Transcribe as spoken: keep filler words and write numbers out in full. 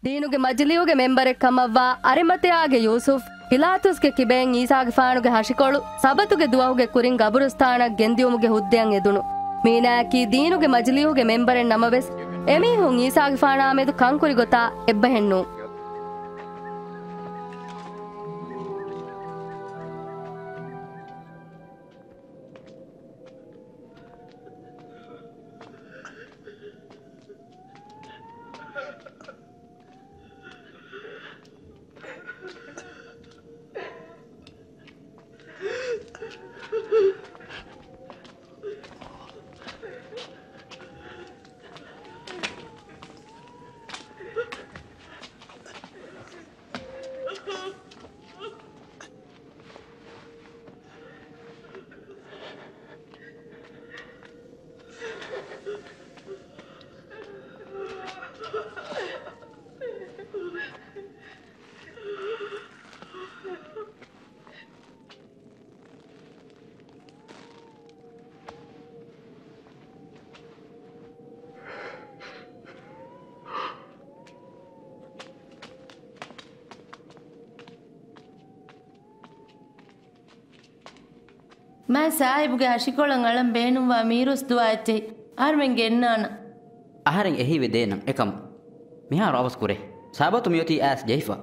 ދީނުގެ މަޖިލީހުގެ މެންބަރެއް ކަމަށްވާ އަރިމަތެޔާގެ ޔޫސުފް، ޕިލާތުސްގެ ކިބައިން އީސާގެފާނުގެ ހަށިކޮޅު ސަބަތުގެ ދުވަހުގެ ކުރިން ގަބުރުސްތާނަށް ގެންދިއުމުގެ ހުއްދައަށް އެދުނު. މީނާއަކީ ދީނުގެ މަޖިލީހުގެ މެންބަރެއް ނަމަވެސް، އެމީހުން އީސާގެފާނާމެދު ކަންކުރި ގޮތާ އެއްބަހެއް ނޫން. މާތް ސާހިބުގެ ހަށިކޮޅަށް އަޅަން ބޭނުންވާ މީރުސް ދުވާ އެއްޗެހި. އަހަރުމެން ގެންނާނަން. އަހަރެން އެހީވެ ދޭނަން އެކަމަށް. މިހާރު އަވަސް ކުރޭ. ސަބަތު މިއޮތީ އައިސް ޖެހިފަ.